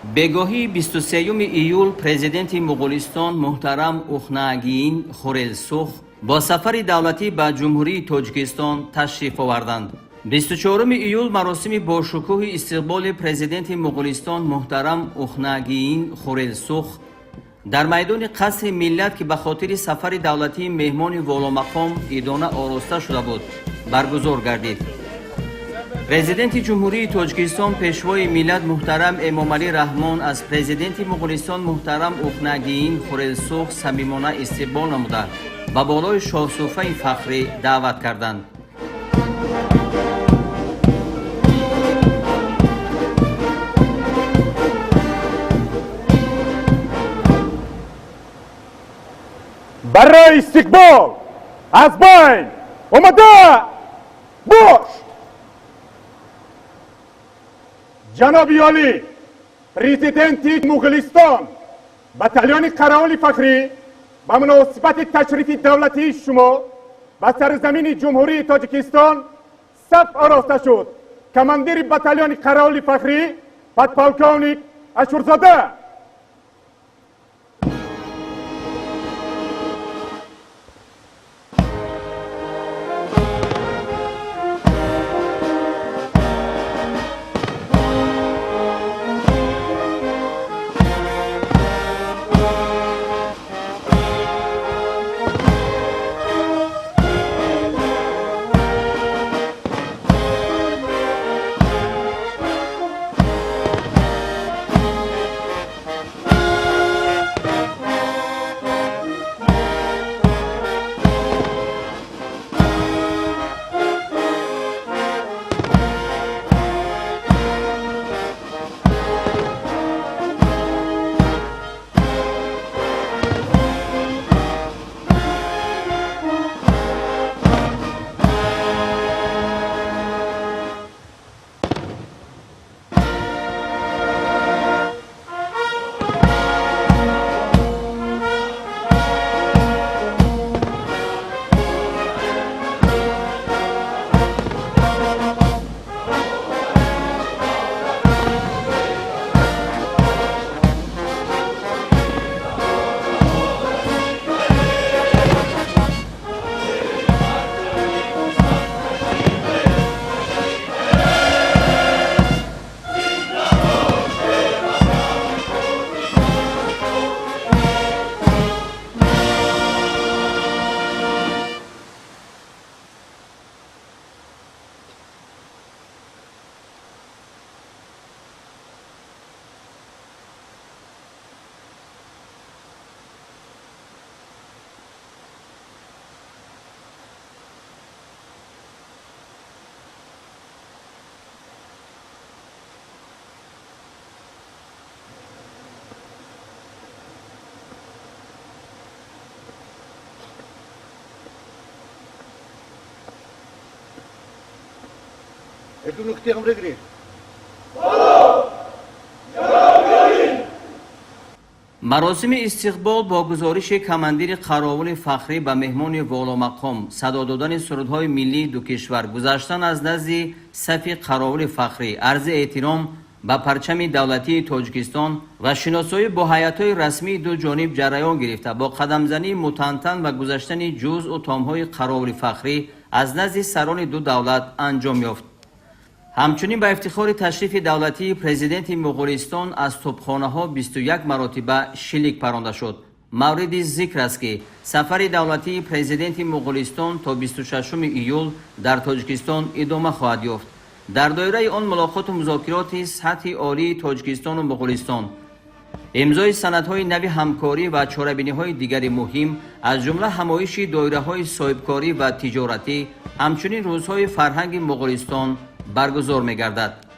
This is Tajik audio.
Бегоҳии 23 июл президенти Муғулистон муҳтарам Ухнаагиин Хурелсух бо сафари давлатӣ ба Ҷумҳурии Тоҷикистон ташриф оварданд. 24 июл маросими бошукӯҳи истиқболи президенти Муғулистон муҳтарам Ухнаагиин Хурелсух дар майдони Қасри Миллат, ки ба хотири сафари давлатии меҳмони воломақом идона ороста шуда буд, баргузор гардид. Президенти Ҷумҳурии Тоҷикистон, Пешвои миллат муҳтарам Эмомалӣ Раҳмон аз президенти Муғулистон муҳтарам Ухнаагиин Хурелсух самимона истиқбол намуда, ба болои шоҳсуфаи фахрӣ даъват карданд. Барои истиқбол аз байн омода бош! Ҷаноби олӣ, президенти Муғулистон, батальони қаровули фахрӣ ба муносибати ташрифи давлатии шумо ба сарзамини Ҷумҳурии Тоҷикистон саф ороста шуд. Командири батальони қаровули фахрӣ подполковник Ашурзода. একটু নুক্তি আমরা গিরে। Маросими истиқбол бо гузориши командири қаровули фахрӣ ба меҳмони воломақом, садо додани сурудҳои миллии ду кишвар, гузаштан аз назди сафи қаровули фахрӣ, арзи эҳтиром ба парчами давлатии Тоҷикистон ва шиносоӣ бо ҳайатҳои расмии ду ҷониб ҷараён гирифта, бо қадамзании мутантан ва гузаштани ҷузъу томҳои қаровули фахрӣ аз назди сарони ду давлат анҷом ёфт. Ҳамчунин ба ифтихори ташрифи давлатии президенти Муғулистон аз тӯбхонаҳо 21 маротиба шилик паронда шуд. Мавриди зикр аст, ки сафари давлатии президенти Муғулистон то 26 июл дар Тоҷикистон идома хоҳад ёфт. Дар доираи он мулоқоту музокироти сатҳи олии Тоҷикистону Муғулистон, имзои санадҳои нави ҳамкорӣ ва чорабиниҳои дигари муҳим, аз ҷумла ҳамоиши доираҳои соҳибкорӣ ва тиҷоратӣ, ҳамчунин рӯзҳои фарҳанги Муғулистон баргузор мегардад.